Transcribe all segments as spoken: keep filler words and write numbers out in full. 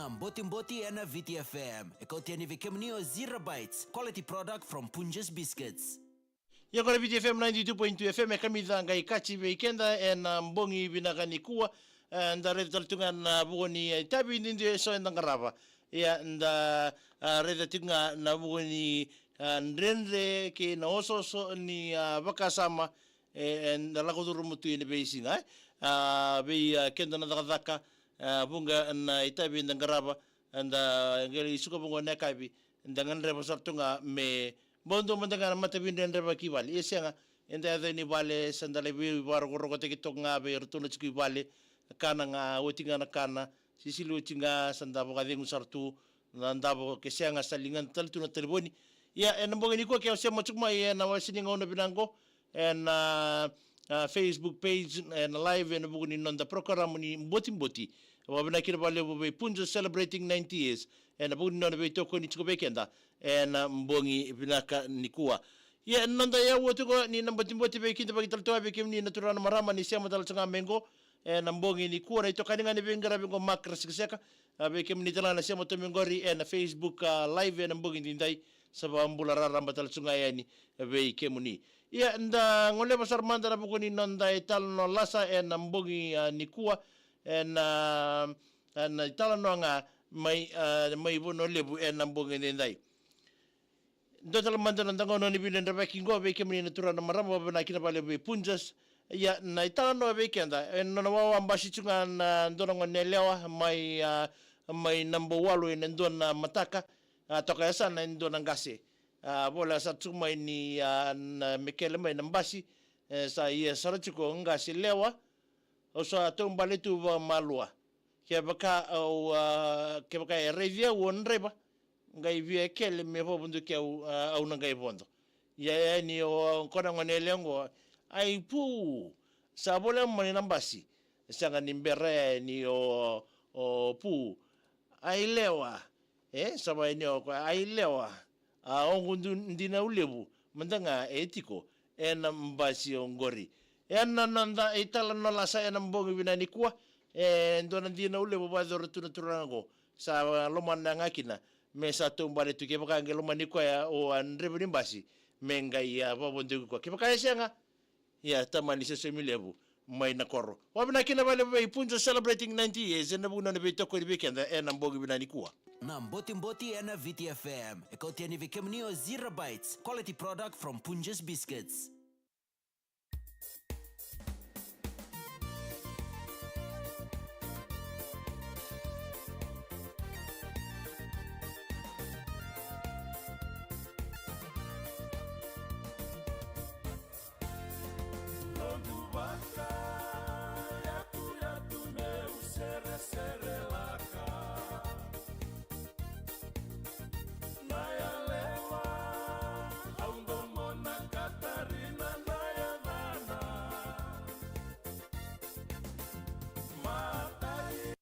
Botiboti ena Viti F M. E kauti yani vei kemuni o Zero Bites, quality product from Punjas Biscuits. Ia qo na Viti F M ninety-two point two F M, e kamica qai kaci vei keda ena bogi vinaka nikua. E, da raica tale tu ga na vuku ni, e, itavi duidui eso eda qarava. Ia da, a, raica tiko ga na vuku ni, a, dredre kei na osooso ni, a, vakasama, e, eda lako curuma tu ena veisiga, e. A, vei, a, keda na cakacaka, a, vuqa na itavi eda qarava, eda qai suka vuqa na yakavi, eda gadreva sara tu ga me bau dua mada ga na mataveidredrevaki i vale. Ia sega, eda yaco yani i vale, sa da lai veivakarokorokotaki toka ga vei iratou na tiko i vale, kana ga, oti ga na kana, sisili oti ga, sa da vakacegu sara tu, na davo ke sega sa ligana tale tu na talevoni. Ia, ena bogi nikua ke o sema tiko mai ena wase ni gauna vinaka qo, ena, a, Facebook page, ena live, ena vuku ni noda porokaramu ni Botiboti. Vakavinavinaka vakalevu vei Punjas celebrating ninety years, ena vuku ni nona veitokoni tiko vei keda ena bogi vinaka nikua. Ia, ena noda yaua tiko ni na botiboti, veikidavaki tale tu ga vei kemuni na turaga na marama ni sema tale tu ga mai qo, ena bogi nikua, na itokani ga ni veiqaravi qo, Mark Rasikaseka. A, vei kemuni tale ga na sema tu mai qori ena Facebook, a, live ena bogi nidai, sa vakabula raraba tale tu ga yani vei kemuni. Ia, da goleva sara mada na vuku ni noda italanoa lasa ena bogi, a, nikua, ena, ena italanoa ga mai, a, mai Vanua Levu ena bogi nidai. Dua tale mada na noda gauna ni veidredrevaki qo vei kemuni na turaga na marama, vakavinavinaka vakalevu vei Punjas. Ia, na italanoa vei keda, ena nona wawa basi tu ga na dua na goneyalewa mai, a, mai Nabouwalu ena dua na mataka, a, toka e yasana e dua na qase. A, voleka sara tu mai ni, a, na me kele mai na basi, e, sa ia sara tiko, "Qase lewa, au sa taubale tu vakamalua. Kevaka au, a, kevaka e raici au o draiva, qai via kele me vakavodoki au, a, au na qai vodo." Ia, e, ni o, o koya na goneyalewa qo, "Ai pu, sa voleka mai na basi." Sega ni bera, e, ni o, o pu, "Ai lewa." E, sa vaka ni o koya, "Ai lewa, a, oqo du-, dinau levu mada ga e tiko ena basi oqori." Ena noda italanoa lasa ena bogi vinaka nikua, e dua na dinau levu vakayacora tu na turaga qo, sa lomana ga kina me sa taubale tu. Kevaka qai lomani koya o, a, draiva ni basi, me qai, a, vakavodoki koya. Kevaka e sega, ia, tamani sesomi levu mai na koro. Vakavinavinaka vakalevu vei Punjas celebrating ninety years, ena vuku ni nona veitokoni vei keda ena bogi vinaka nikua. Na botiboti ena Viti F M. E kauti yani vei kemuni o Zero Bites, quality product from Punjas Biscuits. Noqu vaka, yatuyatu meu sereserelaka. Na yalewa, au domona Katarina na yacana. Matai.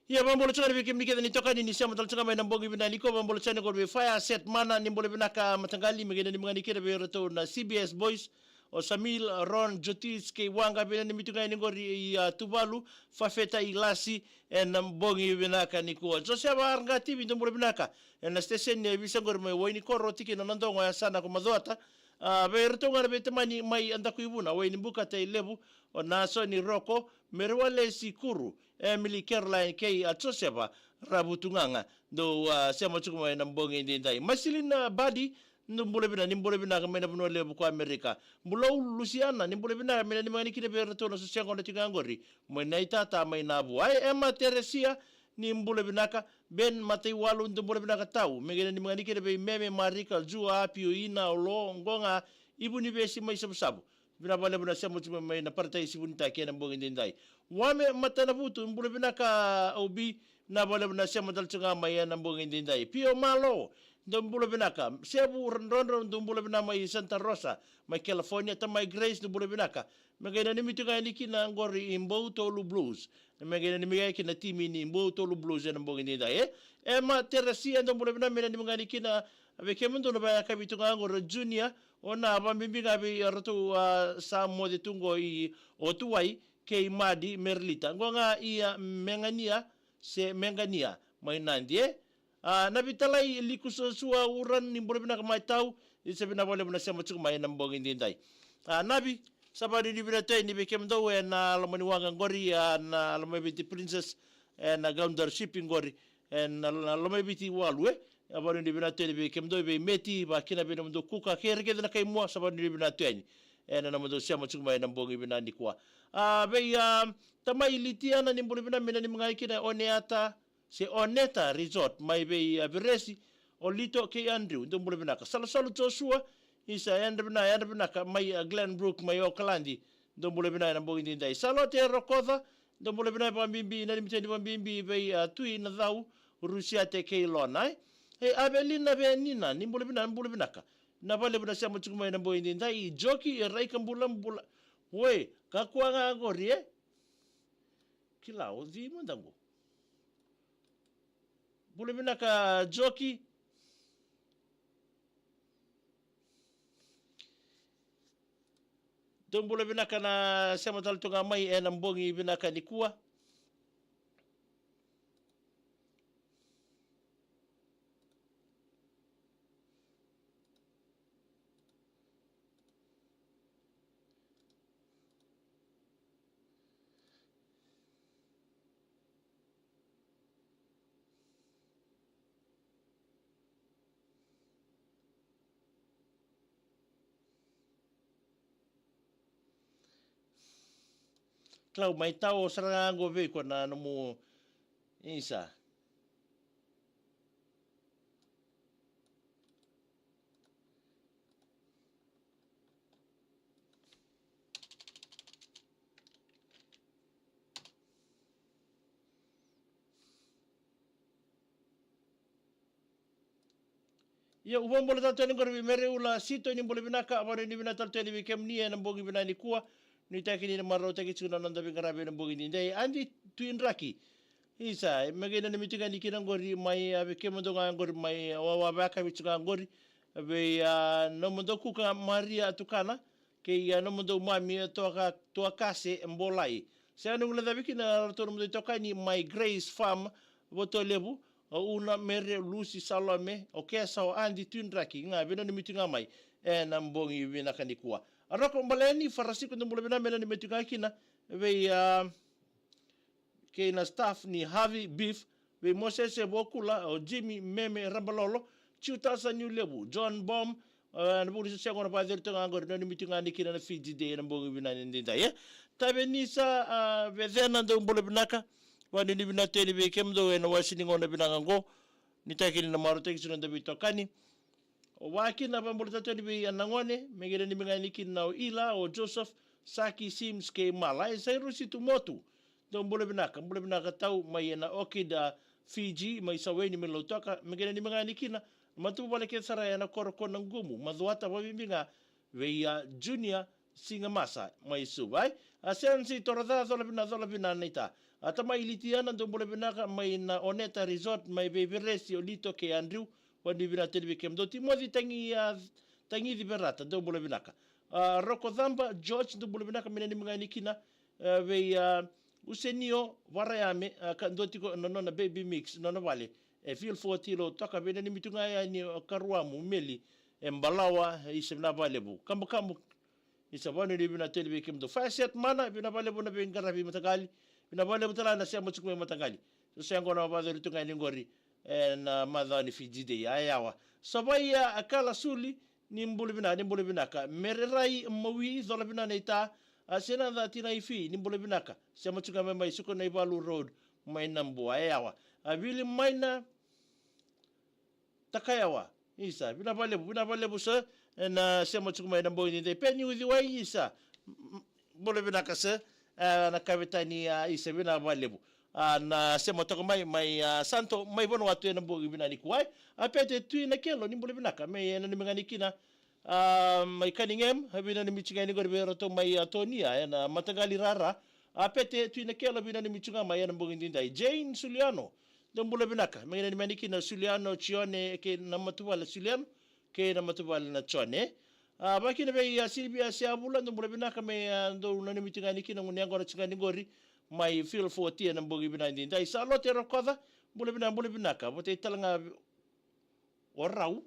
Ia, vakabula tiko ga vei kemuni kece ni tokani ni sema tale tiko ga mai na bogi vinaka nikua. Vakabula tiko ga vei Fire Set Mana, ni bula vinaka mataqali, me qai nanumi ga ni kina vei iratou na C B S Boys, o Samil, Ron, Jotis kei Waqa, veinanumi tu ga yani qori i, a, Tuvalu, Fafeta i Lasi, ena bogi vinaka nikua. Joseva Arqativi, dou bula vinaka ena station ni ovisa qori mai Wainikoro, tiki na Nadroga, yasana ko Macuata. A, vei iratou ga na veitamani mai Adakuivuna, Wainibukata i Levu, o Nasoni, Roko, Meriwalesi, Kuru, Emily, Caroline kei, a, Joseva Ravutugaga. Dou, a, sema tiko mai na bogi edaidai. Masilina Badi, dou bula vinaka, ni bula vinaka mai na Vanua Levu ko Amerika. Bulou Lusiana, ni bula vinaka, me nanumi ga ni kina vei iratou na soqo na tiko ga qori mai Naitata mai Navu. Ai, Emma Teresia, ni bula vinaka. Ben Mataiwalu, dou bula vinaka tau. Me qai nanumi ga ni kina vei Meme, Marika, Jua, Apio, Ina, Olo, Qoqa, Ivunivesi mai Savusavu. Vinaka vakalevu na sema tiko mai na Parataisi Vunitaki ena bogi edaidai. Wame Matanavutu, bula vinaka Obi, vinaka vakalevu na sema tale tiko ga mai ena bogi edaidai. Pio Malo, dou bula vinaka. Sevu Drodro, dou bula vinaka mai Santa Rosa, mai California. Tamai Grace, dou bula vinaka. Me qai nanumi tiko ga yani kina qori i Boutolu Blues. Me qai nanumi ga kina timi ni Boutolu Blues ena bogi edaidai, e. Emma Teresia, dou bula vinaka, me nanumi ga ni kina vei kemudou na vakayakavi tu ga qori, Junior, o na vakabibi ga vei iratou, a, sa moce tu qo i Otuwai, kei Madi, Merlita. Qo ga i, a, Megania, se Megania mai Nadi, e. A, Navi Talai Liku Sosua Uran, ni bula vinaka mai tau, isa vinaka vakalevu na sema tiko mai ena bogi daidai. A, Navi, sa vanuinui vinaka tu yani vei kemudou ena loma ni waqa qori, a, na Lomaiviti Princess, ena Gaunter Shipping qori, ena, na Lomaiviti Walu, e. A, vanuinui vinaka tu yani vei kemudou, vei Meti, vakakina vei nomudou kuka, kei ira kece na kai Mua, sa vanuinui vinaka tu yani ena nomudou sema tiko mai ena bogi vinaka nikua. A, vei, a, tamai Litiana, ni bula vinaka, me nanumi ga kina Oneata, se Oneta Resort, mai vei, a, Veresi, o Lito kei Andrew, dou bula vinaka. Salosalu Joshua, isa, yadra vinaka, yadra vinaka, mai, a, Glenbrook, mai Okaladi, dou bula vinaka ena bogi daidai. Salote Rokoca, dou bula vinaka vakabibi, nanumi tu yani vakabibi vei, a, Tui Nacau, Rusiate kei Lona, e. E, Avelina Venina, ni bula vinaka, bula vinaka. Vinaka vakalevu na sema tiko mai ena bogi daidai, Joki, e, Raika, bula, bula. Oi, kakua ga qori, e. Kila, o cei mada qo? Bula vinaka Joki. Dou bula vinaka na sema tale tu ga mai ena bogi vinaka nikua. Klau, mai tau sara ga qo vei iko na nomu isa. Ia, au vakabula tale tu yani qori vei Mere Ula Sito, ni bula vinaka, a, vanuinui vinaka tale tu yani vei kemuni ena bogi vinaka nikua. Nuitaki ni na marautaki tiko na noda veiqaravi ena bogi daidai. Adi Tuidraki. Isa, me qai nanumi tu ga yani kina qori mai, a, vei kemudou ga qori mai, a, wa, wa, vakavi tiko ga qori. Vei, a, nomudou kuka Maria Tukana, kei, a, nomudou mami, e, Tuaka, Tuakase Bolai. Se a noqu na cavi kina ratou nomudou itokani mai Grace Farm, Votolevu, o Una, Mere, Lusi, Salome, o Kesa, o Adi Tuidraki, ga veinanumi tu ga mai ena bogi vinaka nikua. A Roko Baleni Farasiko, dou bula vinaka, me nanumi tu ga kina vei, a, kei na staff ni Harvey Beef, vei Mosese Vokula, o Jimmy Meme Rabalolo, Tiutasa Niulevu, John Bom, e, na vuli sa sega na vaceri tu ga qori, nanumi tu ga yani kina na Fiji Day ena bogi vinaka ni daidai, e. Tavenisa, a, Vecena, dou bula vinaka, vanuinui vinaka tu yani vei kemudou ena wasi ni gauna vinaka qo. Nuitaki ni na marautaki tiko na noda veitokani. O vakina, vakabula tale tu yani vei, a, na gone, me qai nanumi ga yani kina o Ila, o Joseph, Saki, Sims kei Mala, e, Sairusi Tumotu. Dou bula vinaka, bula vinaka tau mai ena Orchid, a, Fiji, mai Saweni, mai Lautoka, me qai nanumi ga yani kina na matavuvale kece sara ena koro ko Naqumu, Macuata, vakabibi ga vei, a, Junior Sigamasa mai Suva, e. A, Sensi Toroca, cola vina, cola vina naita. A, tamai Litiana, dou bula vinaka mai na Oneta Resort, mai vei Veresi, o Lito kei Andrew, vanuinui vinaka tu yani vei kemudou. Timoci Tagi, a, Tagici Verata, dou bula vinaka. A, Roko Caba George, dou bula vinaka, me nanumi ga yani kina, e, vei, a, Usenio Varayame, a, ka dua tiko na nona baby mix, nona vale e Vilfoti, Lautoka, veinanumi tu ga yani o Karuamu Meli e Balawa, e, isa, vinaka vakalevu. Kabakabu, isa, vanuinui vinaka tu yani vei kemudou. Fire Set Mana, vinaka vakalevu na veiqaravi mataqali. Vinaka vakalevu tale ga na sema tiko mai mataqali. Sa sega na vaceri tu ga yani qori ena, a, macawa ni Fiji Day, a, yawa. Savaia, a, Kalasuli, ni bula vinaka, ni bula vinaka. Mere Rai Mawi, cola vina naita, a, Senaca Tinaifi, ni bula vinaka. Sema tiko ga mai, mai Sukanaivalu Road, mai Nabua, e yawa. A, Vili Maina Takayawa, isa, vinaka vakalevu, vinaka vakalevu sir, ena, a, sema tiko mai ena bogi ni daidai. Peni Uciwai, isa, m-, m-, bula vinaka sir, e, na kavetani, a, isa, vinaka vakalevu. A, na sema toka mai, mai, a, Santo, mai Vanuatu ena bogi vinaka nikua. A, Pete Tui Nakelo, ni bula vinaka, me nanumi ga yani kina, a, mai Cunningham, a, veinanumi tiko ga yani qori vei iratou mai, a, Tonia, ena mataqali rara. A, Pete Tui Nakelo, veinanumi tiko ga mai ena bogi ni daidai. Jane Suliano, dou bula vinaka, me nanumi yani kina Suliano, Jione, kei na matavuvale Suliano, kei na matavuvale na Jione. A, vakina vei, a, Silvia Siavula, dou bula vinaka, me, a, dou nanumi tiko ga yani kina gunu yaqona tiko ga yani qori mai Field fourteen ena bogi vinaka edaidai. Sa Lote Rokoca, bula vinaka, bula vinaka. Vata i tale ga o Rau.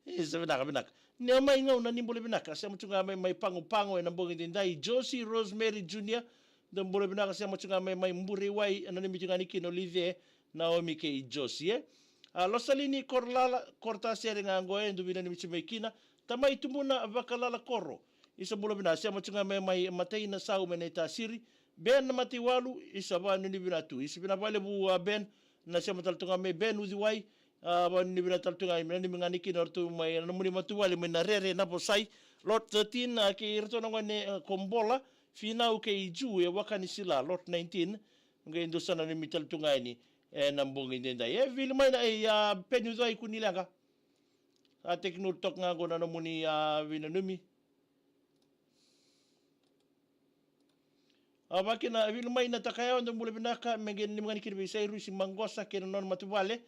Isa, vinaka, vinaka. Ni o mai gauna ni bula vinaka, sema tu ga mai, mai Pago Pago ena bogi edaidai. Josie Rosemary Junior, dou bula vinaka, sema tu ga mai, mai Bureiwai, ena nanumi tu ga ni kina o Lice, Naomi kei Josie. A Losalini Korolala, Korotasere ga oqo e dou vinanumi tu mai kina. Tamai Tubuna Vakalala Koro, isa bula vinaka, sema tu ga mai, mai Matai Nasau mai Naitasiri. Ben Mataiwalu, isa vakanuinui vinaka tu. Isa vinaka vakalevu a Ben, na sema tale tu ga mai Ben Uciwai, a vakanuinui vinaka tale tu ga, me nanumi ga ni kina o ratou mai na nomuni matavuvale mai Narere, Navosai. Lot thirteen, a kei iratou na gone, a, ko Bola, Finau kei Ju e Wakanisila. Lot nineteen, qai dou sa nanumi tale tu ga yani ena bogi edaidai. E vili mai na, e, a Peni Uciwai, kua ni leqa. A teknuri toka ga oqo na nomuni a veinanumi. A vakina, vili mai na Takayawa, dou bula vinaka, me qai nanumi ga ni kina vei Sairusi Maqosa kei na nona matavuvale,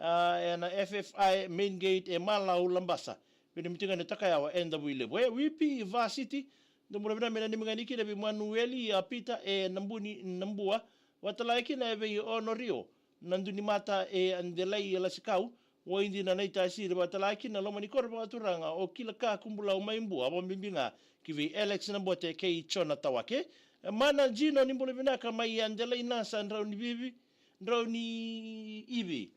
a, ena F F I Main Gate e Malau, Labasa. Veinanumi tu ga ni Takayawa e Davuilevu. E Wipi Vasiti, dou bula vinaka, me nanumi ga ni kina vei Manueli a Pita e Nabuni, Nabua. Vata tale ga kina e vei Onorio Nadunimata e Adelai Lasikau, Waidina Naitasiri. Vata tale ga kina loma ni koro vakaturaga o Kilaka Kubulau mai Bua, vakabibi ga ki vei Alex Nabote kei Jona Tawake. Mana Jino, ni bula vinaka, mai Adelai Nasa, Draunivivi, Drauniivi.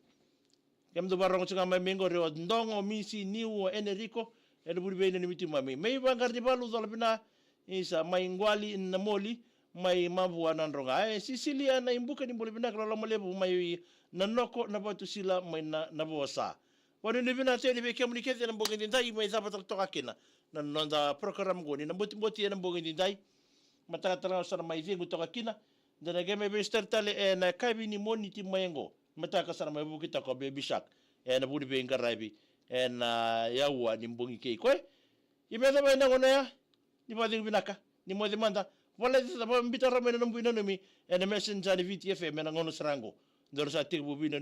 Kemudou vakarogo tu ga mai, mai qori o Dogo, Misi, Niu, o Enerico, ena vuli vei na numiti mami. Mai Vaqara ni Valu, cola vina, isa, mai Qwali na Moli, mai Mavua Nadroga. E Sisilia Naibuka, ni bula vinaka, loloma levu mai Nanoko, Navatusila, mai na, Navosa. Vakanuinui vinaka tale yani vei kemuni kece ena bogi edaidai, mai cava tale toka kina na noda program qo ni na Botiboti ena bogi edaidai. Mataka tale ga sa na mai cegu toka kina. Da na qai mai veisitari tale ena yakavi ni Moniti mai oqo. Mataka sa na mai vuki toka o Baby Shark ena vuli veiqaravi ena, a, yaua ni bogi kei koya. Ia me cava ena gauna ya, ni vakacegu vinaka, ni moce mada, vakabibi tale ga mai na nomu veinanumi ena Messenger ni Viti F M ena gauna sara ga qo. Daru sa tekivu vina